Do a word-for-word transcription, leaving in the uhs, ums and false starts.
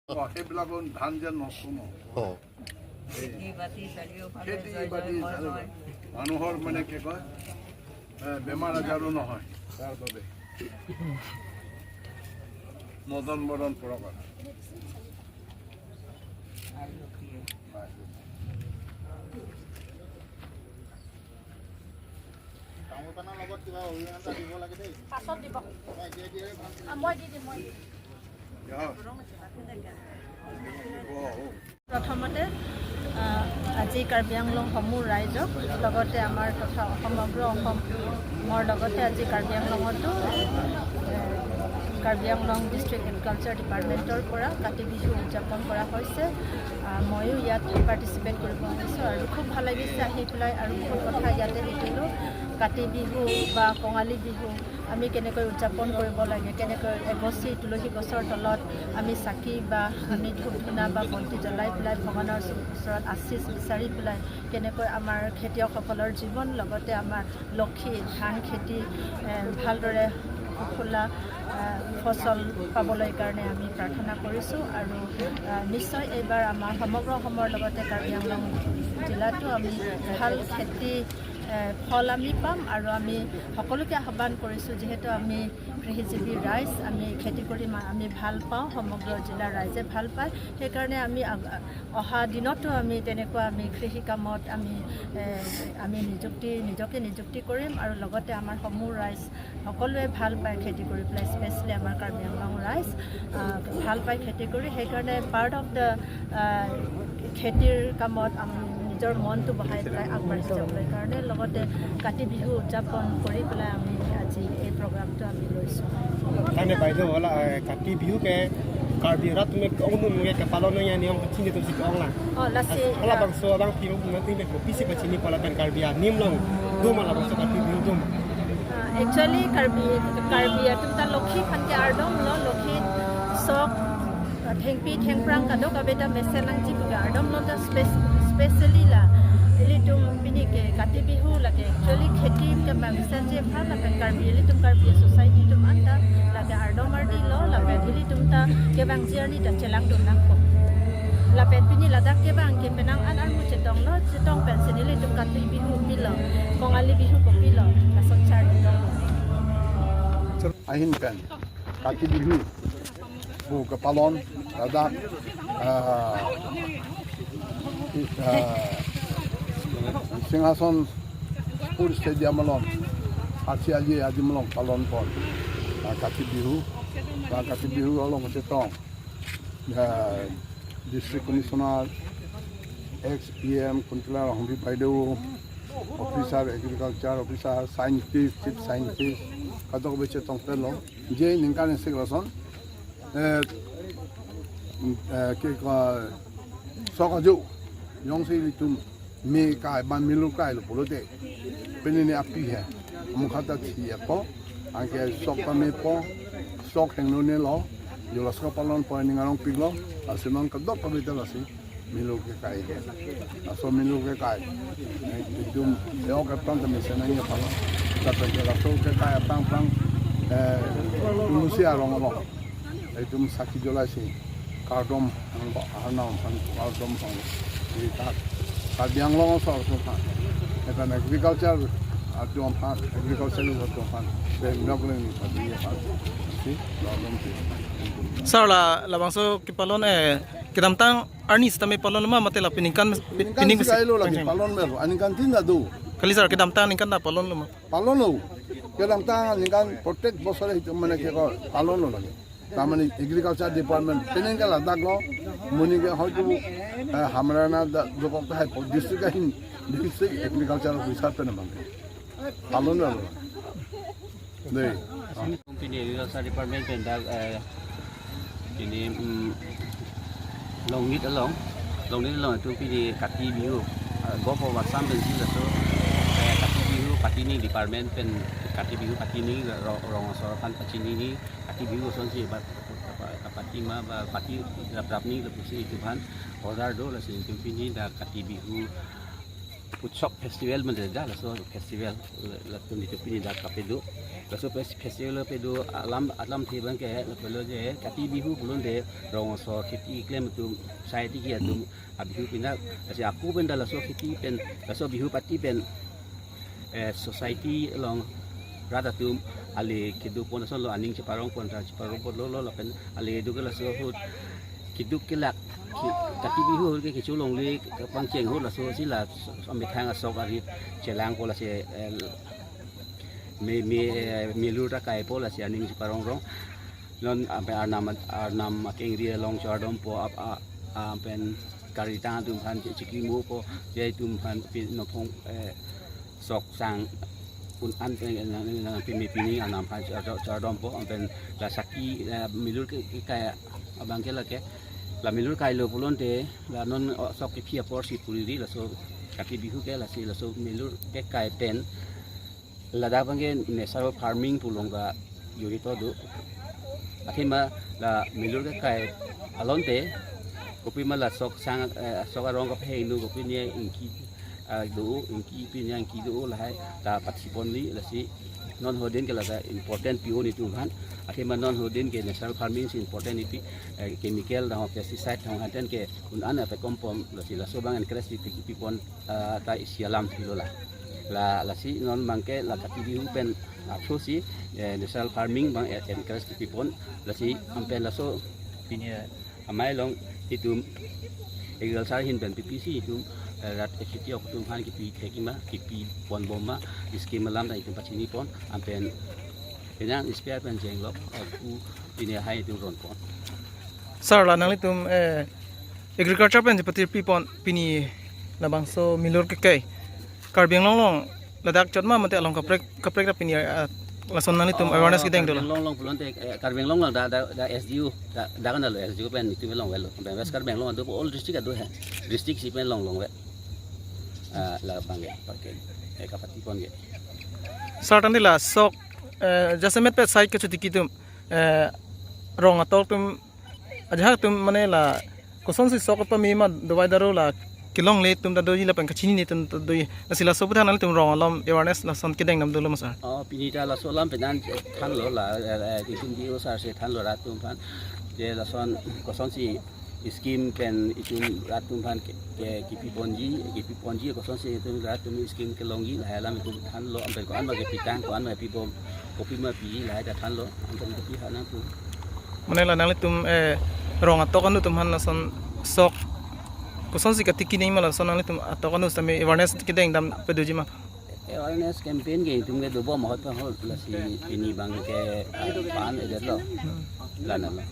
অ, সেইবিলাক ধান যেন নষ্ট নহয়। অ। খেতি বাতি চাৰিওফালে খেতি জয় বাতি জয়, হয়, চাৰিওফালে। হয়। মানুহৰ মানে কি কয়, এ, বেমাৰ আজাৰো নহয় তাৰ বাবে। মদন বদন পুৰকৰ। তামোল পাণৰ লগত কিবা অৰিহণা এটা দিব লাগে দেই। পাছত দিব। মই এতিয়াই দিয়ে ভাল। আ, মই দি দিম, মই দি দিম। প্ৰথমতে, আ, আজি কাৰ্বি আংলং সমূহ ৰাইজক, লগতে আমাৰ তথা সমগ্ৰ অসমৰ লগতে আজি কাৰ্বি আংলঙতো, এ, কাৰ্বি আংলং ডিষ্ট্ৰিক্ট এগ্ৰিকালচাৰ ডিপাৰ্টমেণ্টৰ পৰা কাতি বিহু উদযাপন কৰা হৈছে। আ, ময়ো ইয়াত পাৰ্টিচিপেট কৰিব আহিছোঁ আৰু খুব ভাল লাগিছে আহি পেলাই। আৰু বহুত কথা ইয়াতে শিকিলোঁ। কাতি বিহু বা কঙালী বিহু আমি কেনেকৈ উদযাপন কৰিব লাগে, কেনেকৈ এগছি তুলসী গছৰ তলত আমি চাকি বা আমি ধূপ ধূনা বা বন্তি জ্বলাই পেলাই ভগৱানৰ ওচৰত আশীষ বিচাৰি পেলাই কেনেকৈ আমাৰ খেতিয়কসকলৰ জীৱন, লগতে আমাৰ লক্ষী ধান খেতি, এ, ভালদৰে সুফলা, এ, ফচল পাবলৈ কাৰণে আমি প্ৰাৰ্থনা কৰিছোঁ। আৰু, এ, নিশ্চয় এইবাৰ আমাৰ সমগ্ৰ অসমৰ লগতে কাৰ্বি আংলং জিলাতো আমি ভাল খেতি, এ, ফল আমি পাম। আৰু আমি সকলোকে আহ্বান কৰিছোঁ, যিহেতু আমি কৃষিজীৱী ৰাইজ, আমি খেতি কৰি মা-, আমি ভাল পাওঁ, সমগ্ৰ জিলাৰ ৰাইজে ভাল পায়। সেইকাৰণে আমি আগ-, অহা দিনতো আমি তেনেকুৱা আমি কৃষি কামত আমি, এ, আমি নিযুক্তি, নিজকে নিযুক্তি কৰিম আৰু লগতে আমাৰ সমূহ ৰাইজ সকলোৱে ভাল পায় খেতি কৰি পেলাই, স্পেচিয়েলি আমাৰ কাৰ্বি আংলং ৰাইজ, আ, ভাল পায় খেতি কৰি। সেইকাৰণে পাৰ্ট অফ দ্য, আ, খেতিৰ কামত আমি নিজৰ মনটো বহাই পেলাই আগবাঢ়ি যাবলৈ কাৰণে লগতে কাতি বিহু উদযাপন কৰি পেলাই আমি আজি এই প্ৰগ্ৰামটো আমি লৈছোঁ। Tane bai do wala, eh, Kati Bihu ke Karbi rat me ong nung ke palon nang ya ni ong chini to si ong la. Oh, lasi, Hala ah, bangso abang pi ong nang ting ke kopisi pachini pala pen Karbi anim along do ma labangso Kati Bihu do ma. Ah, actually, Karbi, Karbi atum ta lokhi aphan ke ardom lo, lokhi sok, ah, thengpi thengphrang kadokave ta mesen nangji pu ke ardom lo ta spe-, specially la ilitum pini ke Kati Bihu lake actually kheti ke bangsan je pha lapen Karbi ilitum Karbi society atum anta lake ardom ardi lo lapen ilitum ta kevangji arni ta chelangdun nangkok. Lapen pini ladak kevang ke penang an armu chetong lo, chetong pensi nelitum Kati Bihu kopilo, Kongali Bihu kopilo, lason charli tong. Ahin pen Kati Bihu pu kepalon ladak, ah, i-, ah, Singhason Sports Stadium along, Arsi Aji Aji along palon pon, ah, Kati Bihu, ah, Kati Bihu along chetong, ah, District Commissioner, ex E M Kuntilan Ronghangpi Baideo, officer, agriculture officer, scientist, chief scientist, kadokave chetong pelo, je ningkan isi lason, eh, eh, ke ko, sok ajo, jongsi ilitum me kai ban melu kai lo pulote, pini ne api he, mukha ta thi apo, anke sok ta mepo, sok hengno ne lo, jolo sok palon po ning arong piklo, lasi non kadokave ta lasi melu ke kai. Laso melu ke kai. Itum yok aphrang ta mesen nangji aphan. Lapen ke laso ke kai aphrang aphrang, eh, tulusi arong alo. Itum sakhi jolai si kardom hang ba, harnam aphan kardom hang. Di tak. Karbi Anglong aso atum aphan. Etan agriculture atum aphan, agriculture atum aphan. Pen nok leng ni padi aphan. Si, kardom si. Sir, la, labangso kepalon, eh, kedamtang arni sitame palon lo ma mate la peningkan, pe-, Ningkan pening si kailo lagi, pengcheng. Palon melo, aningkan tin adu. Kali sir, kedamtang ningkan ta palon lo ma? Palon lo. Kedamtang ningkan protect bosore hitu mane ke ko palon lo lagi. Tamani agriculture department, peningkan ladak lo, muni ke hoitu, eh, hamra na da, dokok ta hai po, district ahin, district agriculture officer pen abang. Palon lo. Dei. Pini agriculture department pen dak, eh, pini, mm, Longnit along, Longnit along itum pini Kati Bihu, eh, gopo watsam pensi laso, eh, Kati Bihu patini department pen Kati Bihu patini ro-, rong asor aphan pachinini Kati Bihu asonsi ba, ba, ba, pati ma ba pati rap rap ni lapusi itum aphan order do lasi itum pini dak Kati Bihu Utsav festival mande da, laso festival, latum itu pini dak kapedo. Laso fes-, festival pedo alam, alamthe abang ke, lapulo je Kati Bihu pulote rong asor kheti klem atum, society ke atum, a Bihu pinak, lasi ako pen da laso kheti pen, laso Bihu party pen, eh, society along rat atum ale keduk pon asonlo, aning cheparong pon, ta cheparong ponlo lo lapen ale keduk ke laso ahut keduk kelak, ke-, Kati Bihu ahut ke kecho longle, kepangcheng ahut laso si la amethang asok arit chelangpo, lasi, eh, me, me, eh, melur ta kaipo, lasi aning cheparong rong. Non ampe arnam, arnam akengri along chardompo, ap, a, a, pen karitang atum aphan che-, chekimopo, je atum aphan pi-, nophong, eh, sok sang un-an, eh, nang, nang, nang pimi pini arnam aphan char-, char-, chardompo, ampen la saki, eh, melur ke, kekai abang ke lake, la melur kailo pulote, la non, oh, sok kephi apor si puriri, laso Kati Bihu ke, lasi laso melur kekai pen, ladak abang ke natural farming pu along ta jorito do. Athema la melur kekai alonte, kopima la sok sang, eh, sok arong kapahingno, kopine ingki, ah, do, ingki pine ingki do, lahai ta pathi ponji, lasi non ahut din ke la ta important pi-o netum aphan. Athema non ahut din ke natural farming si important ipi, eh, chemical dang pesticide dang hanten ke un-an ape kompom, lasi laso abang encourage ipi, ipi pon, ah, ta isi alamthe lo la. La, lasi non abang ke la Kati Bihu pen apso si, eh, natural farming abang, eh, encourage kipi pon, lasi ampen laso pini, eh, amei along itum agriculture ahin pen P P C itum, eh, rat kheti ok atum aphan kipi thekji ma, kipi ponbom ma, scheme alam ta itum pachini pon, ampen penang S P R pen jenglok, eh, ku pini hai itum ron pon. Sir, la nanglitum, eh, agriculture pen si patir pi pon pini labangso melur kekai Karbi Anglong along ladak chot ma mate along kaprek kaprek ta pini, eh, lason nanglitum awareness kedeng dola? Karbi Anglong along pulote, eh, Karbi Anglong along da, da, da S D U, da, da kan alo S D U pen itum along avelo. Pen West Karbi Anglong ado all district ado he. District si pen along along ave. Ah, labang ke, pakai, eh, kapati pon ke. Sir, tangte la sok, eh, jasemet pet side kachotiki atum, eh, rong atok atum, ajahak atum mane la kosonsi sok pame ma, dawai daru la kelongle atum ta doji lapen kachinine atum ta doji. Lasi laso aputhak nanglitum rong alom awareness lason kedeng dam dolo ma, sir? Oh, pini ta laso alam pen an thanlo la, eh, eh, itum D O sir si thanlo rat atum aphan. Je lason kosonsi scheme pen itum rat atum aphan ke, ke, kipi ponji, kipi ponji kosonsi itum rat atum scheme kelongji, lahai alam itum thanlo, ampen ko-an ma kepitang, ko-an ma pibom, kopima pi, lahai ta thanlo, ampen kopi ha nangtum. Mane la nanglitum, eh, rong atok anu atum aphan lason sok kosonsi katiki nangji ma, lason nanglitum atok anu sitame awareness kedeng dam padoji ma? Awareness campaign ke itum ke dobom ahut ahut, lasi pini abang ke, ah, pan edet lo. Lana lo.